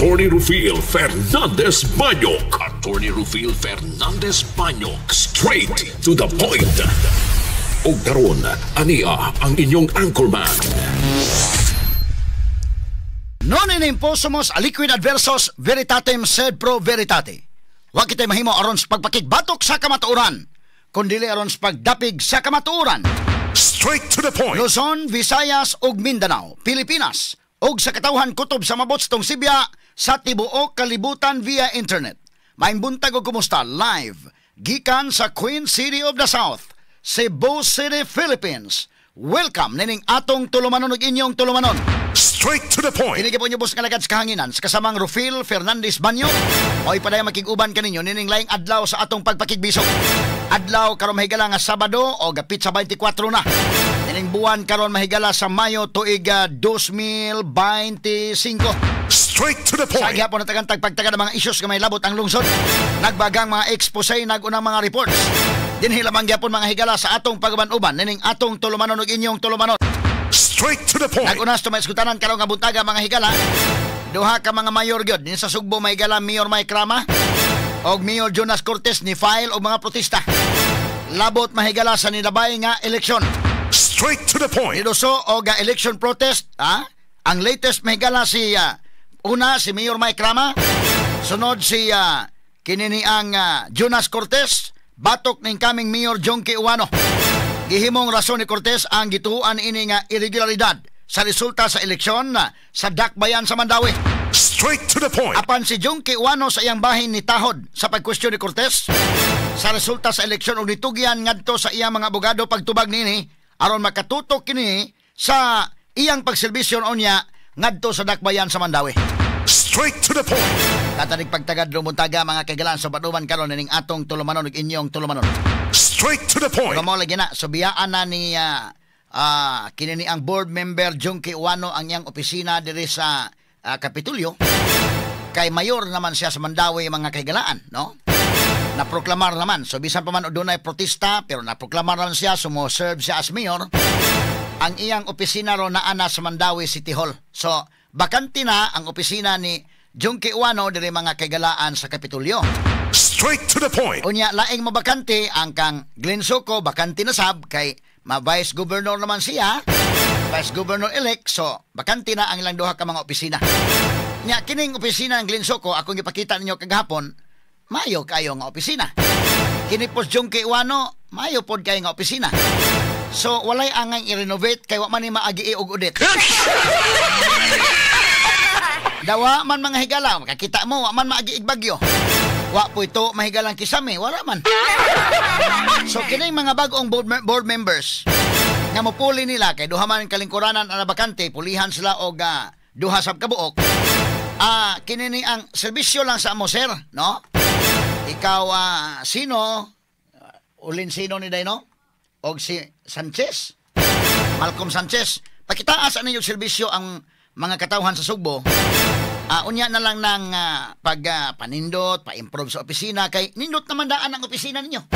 Attorney Rufil Fernandez Banyok. Attorney Rufil Fernandez Banyok. Straight to the point. Og karon, ania ang inyong anchorman. Non in imposumus aliquid adversos veritatem sed pro veritate. Wa kitay mahimo aron sa pagpakigbatok sa kamatuoran, kundili aron sa pagdapig sa kamatuoran. Straight to the point. Luzon, Visayas ug Mindanao, Pilipinas ug sa katawhan kutob sa mabot tong Sibya sa tibuok kalibutan via internet. Maayong buntag ug kumusta live gikan sa Queen City of the South, Cebu City, Philippines. Welcome nining atong tulumanon ug inyong tulumanon. Straight to the point. Kini po inyo boss nga lagad sa kahanginan sa kasamang Rufil Fernandez Banyo. O ipadaya makig-uban kaninyo nining laing adlaw sa atong pagpakigbisog. Adlaw karon mahigala nga Sabado o gapit sa 24 na. Nining buwan karon mahigala sa Mayo tuig 2025. Straight to the Sa point. gihapon natagan tagpagtaga ng mga isyos nga may labot ang lungsod. Nagbagang mga expose, nagunang mga reports. Dinhi lamang gyapon mga higala sa atong pag-uban-uban nining atong tulumanon ug inyong tulumanon. Straight to the point. Nagunas to may iskutanan karon nga buntaga mga higala. Duha ka mga mayor gyud din sa Sugbo may higala, Mayor Mike Rama og Mayor Jonas Cortes ni file og mga protesta. Labot mahigala sa nilabay nga eleksyon. Straight to the point. Niduso og election protest, ha? Ang latest mahigala si una si Mayor Mike Rama, sunod si kinini ang Jonas Cortes, batok ning kaming Mayor Jonkie Ouano. Gihimong rason ni Cortes ang gituan ini nga irregularidad sa resulta sa eleksyon sa Dakbayan sa Mandaue. Straight to the point. Apan si Jonkie Ouano sa iyang bahin ni tahod sa pagkwestiyon ni Cortes sa resulta sa eleksyon ug nitugyan ngadto sa iyang mga abogado pagtubag niini aron makatutok kini sa iyang pagserbisyo unya ngadto sa Dakbayan sa Mandaue. Straight to the point. Katanig pagtagad lumuntaga mga kaigalan sa baduman karon nining atong tulumanon ug inyong tulumanon. Straight to the point. Pero mo lagi na, so biyaan na ni kini ni ang board member Jonkie Ouano ang iyang opisina diri sa Kapitolyo. Kay mayor naman siya sa Mandaue mga kaigalaan, no? Naproklamar naman. So bisan pa man dunay protesta pero naproklamar naman siya, sumo-serve siya as mayor. Ang iyang opisina ro naa na sa Mandaue City Hall. So bakante na ang opisina ni Jonkie Ouano diri mga kaigalaan sa Kapitolyo. Straight to the point. Unya laing mabakante ang kang Glenn Soco, bakante na sab kay ma-vice governor naman siya, vice governor elect, so bakante na ang ilang duha ka mga opisina. Nya kining opisina ng Glenn Soco akong gipakita ninyo kagahapon, maayo kayo nga opisina. Kini pos Jonkie Ouano, maayo pod kayo nga opisina. So walay angay i-renovate kay wa man ni maagi og audit. Dawa man mga higala, makakita mo wa man maagi ig bagyo. Wa po ito mahigalang kisame, wala man. So kining mga bag-ong board members nga mopuli nila kay duha man kalingkuranan ang bakante, pulihan sila og duha sab kabuok. Kini ni ang serbisyo lang sa amo sir, no? Ikaw sino? Ulin sino ni Dino? Og si Sanchez? Malcolm Sanchez. Pakitaas ang inyong serbisyo ang mga katawhan sa Sugbo. Unya na lang ng pag panindot, pa-improve sa opisina kay nindot naman daan ang opisina ninyo.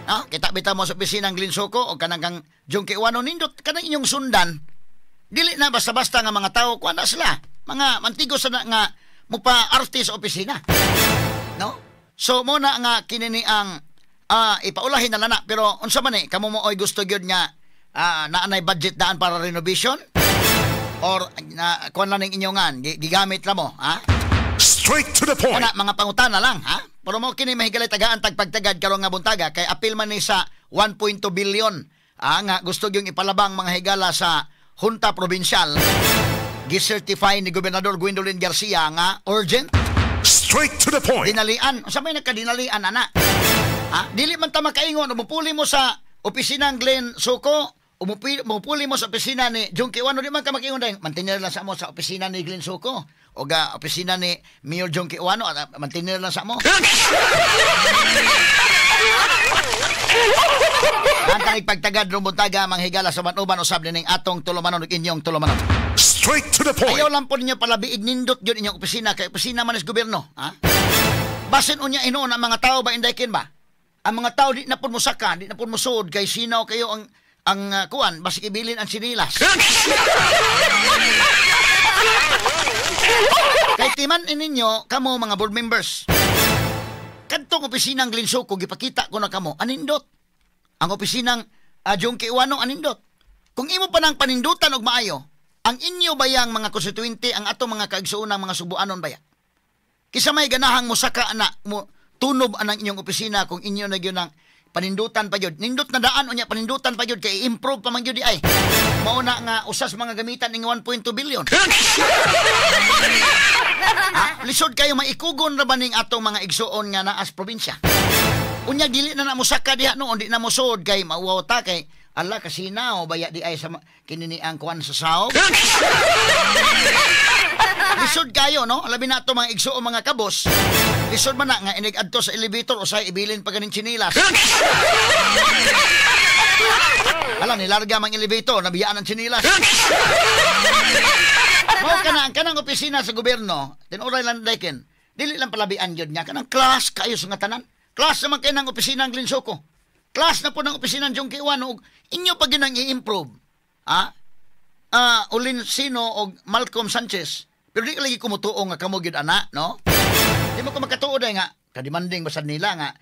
No? Kita bitaw mo sa opisina ng Glenn Soco o kanang kang Jonkie Ouano, nindot kanang inyong sundan. Dili na basta-basta nga mga tao kuan na sila. Mga mantigo sa na, nga mupa-arte sa opisina. No? So mo na nga kini ni ang ipaulahin na lang na pero unsa man eh kamo mo oy gusto gyud nga naanay budget daan para renovation or na kuan lang ning inyongan gigamit ra mo, ha? Straight to the point. Kana mga pangutana lang, ha? Pero mo kini mahigalay tagaan tagpagtagad karon nga buntaga kay apil man ni sa 1.2 billion nga gusto gyung ipalabang mga higala sa Junta Provincial. Gicertify ni Gobernador Gwendolyn Garcia nga urgent. Straight to the point. Dinalian. Unsa may nagkadinalian ana? Ha? Dili man ta makaingon mupuli mo sa opisina ng Glenn Soco, mupuli mo sa opisina ni Jonkie Ouano, di man ka makaingon dahil mantener lang sa mo sa opisina ni Glenn Soco o ga opisina ni Mayor Jonkie Ouano, mantener lang sa mo. Ang pagtagad rumpuntaga manghigala sa manuban usab nining atong tulumanon ug inyong tulumanon. Straight to the point. Ayaw lang po ninyo palabiig nindot yun inyong opisina kay opisina man is gobyerno, ha? Basin unya hinuon ang mga tao ba indaykin ba? Ang mga tao di na pud mosaka, di na pud mosuod kay sinaw kayo ang kuan basig ibilin ang sinilas. Kay Timan ninyo kamo mga board members. Kadtong opisinang Glensuco gipakita ko na kamo anindot. Ang opisinang Jungki Uwano anindot. Kung imo pa nang panindutan og maayo, ang inyo bayang mga konstituente, ang atong mga kaigsuonang mga Subuanon baya. Kisa may ganahang mosaka na mo tunob anang inyong opisina kung inyo na gyud ang panindutan pa gyud. Nindot na daan unya panindutan pa gyud kay i-improve pa man gyud di ay. Mao na nga usas mga gamitan ning 1.2 billion. Lisod kayo maikugon ra ba ning atong mga igsuon nga naas probinsya. Unya dili na na mosaka diha noon, di na mosod kay mauwaw ta kay ala kasina o baya di ay sa kinini ang kuan sa saog. Lisod kayo, no? Labi na ato mga igsuon mga kabos. Lisod man na nga inig adto sa elevator o sa ibilin pa ganing tsinilas. Ala, nilarga mang elevator, nabiyaan ang tsinilas. Mao kana ang kanang opisina sa gobyerno, tinuray lang deken. Dili lang palabian gyud nga kanang class kayo sa nga tanan. Class naman kay ng opisina ng Glensuco. Class na po ng opisina ng Jungki Uwano og inyo pa gyud ang i-improve. Ulin Sino og Malcolm Sanchez. Pero di ka lagi kumutuo nga kamo gyud ana, no? Di mo ko makatuo dai nga kademanding basad nila nga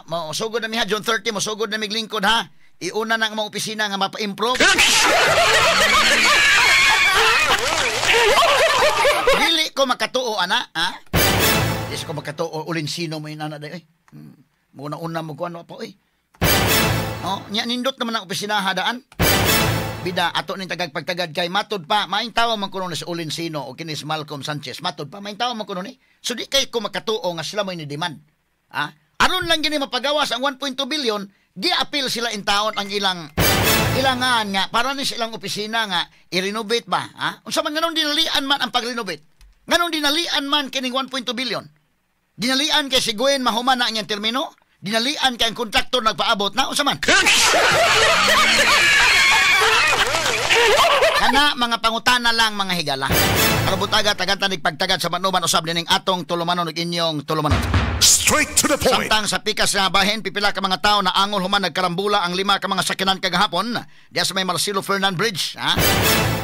mosugod na mi ha June 30, mosugod na mig lingkod ha. Iuna na ang mga opisina nga mapa-improve. Dili ko makatuo ana, ha? Di ko makatuo ulin sino mo inana dai. Muna-una mo ko ano pa oy. Oh, nya nindot naman ang opisina hadaan. Bida ato ning tagag pagtagad kay matud pa maing tawo man kuno ni si Ulin Sino o kini si Malcolm Sanchez. Matud pa maing tawo man kuno ni. So di kay ko makatuo nga sila mo'y ni demand. Aron lang gini mapagawas ang 1.2 billion, gi-appeal sila in taon ang ilang ilangan nga para ni silang opisina nga i-renovate ba, ha? Unsa man nganong dinalian man ang pag-renovate? Nganong dinalian man kining 1.2 billion? Dinalian kay si Gwen mahuman na ang iyang termino? Dinalian kay ang kontraktor nagpaabot na? Unsa man? Kana mga pangutana lang mga higala. Aron butaga tagan tanig pagtagad sa manuban usab nining atong tulumanon ug inyong tulumanon. Straight to the point. Samtang sa pikas nga bahin, pipila ka mga tao na angol human nagkarambula ang 5 ka mga sakyanan kagahapon diya sa may Marcelo Fernand Bridge. Ha?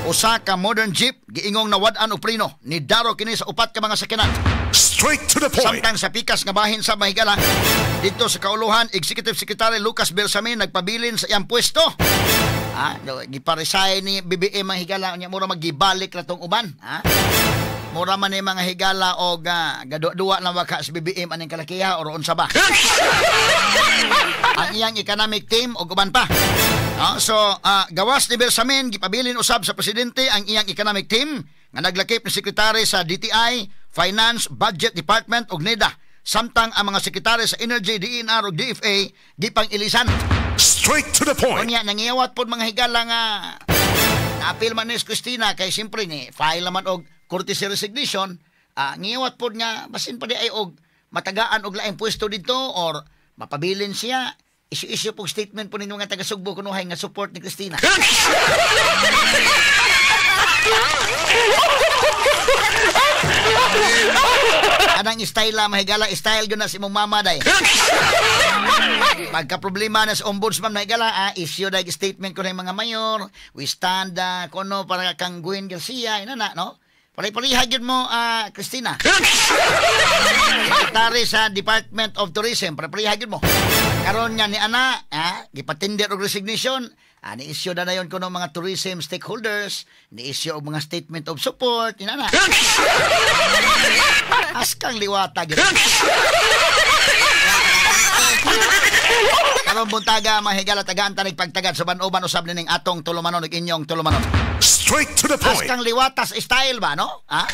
Usa ka modern jeep giingong nawad-an og preno ni daro kini sa 4 ka mga sakyanan. Straight to the point. Samtang sa pikas nga bahin sa mahigala dito sa Kauluhan, Executive Secretary Lucas Bersamin nagpabilin sa iyang pwesto. Giparesign ni BBM mga higala unya mura magibalik ra tong uban, ha? Mura man ni mga higala og gadua-dua lang waka si BBM aning kalakiha or unsa ba. Ang iyang economic team og uban pa. So gawas ni Bersamin gipabilin usab sa presidente ang iyang economic team nga naglakip ni sekretary sa DTI, Finance, Budget Department og NEDA. Samtang ang mga sekretary sa Energy, DNR ug DFA gipang ilisan. Straight to the point. Unya nangiyawat pod mga higala nga naapil man ni Cristina kay siyempre ni file naman og courtesy resignation, ngiyawat pod nga basin pa di ay og matagaan og laing pwesto didto or mapabilin siya. Issue-issue pog statement po ninyo nga taga Sugbo kunuhay nga support ni Cristina. Anang style la mahigala, style gyud na si imong mama day. Pagka problema na sa ombudsman mahigala, issue day statement ko na mga mayor, we stand kuno para kang Gwen Garcia, ina na, no? Pare-pareha gyud mo, Cristina. Secretary sa Department of Tourism, pare-pareha gyud mo. Karon nga ni ana, gipatinder og resignation, ni-issue na nayon kuno mga tourism stakeholders, ni-issue og mga statement of support, ina na. Askang liwata gyud. Karon buntaga mahigala tagaan tanig pagtagad sa ban-uban usab nining atong tulumanon ug inyong tulumanon. Straight to the point. Askang liwatas style ba, no? Ha?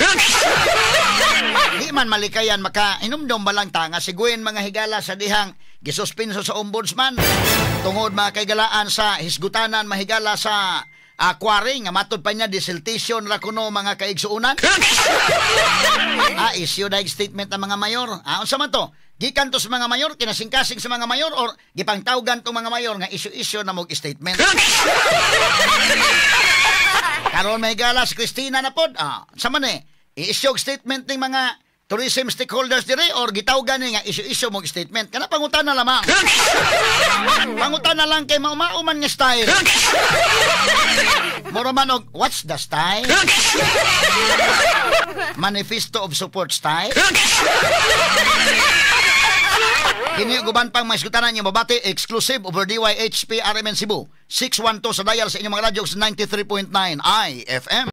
Di man malikayan maka hinumdum ba lang ta nga si Gwen mga higala sa dihang gisuspenso sa ombudsman tungod mga kaigalaan sa hisgutanan mahigala sa quarry nga matud pa niya dissertation ra kuno mga kaigsuonan. Issue na statement ng mga mayor. Unsa man to? Gikan to sa mga mayor, kinasingkasing sa mga mayor or gipangtawgan tong mga mayor nga issue-issue na mog statement. Karon may gala si Cristina na pod. Sa man i-issue statement ning mga tourism stakeholders dire or gitawgan ni nga issue-issue mog statement. Kana pangutana lamang. Pangutana lang kay maumauman nga style. Mura man og what's the style? Manifesto of support style? Kini ug uban pang mga isgutanan inyong mabati exclusive over DYHP RMN Cebu. 612 sa dial sa inyong mga radyo sa 93.9 IFM.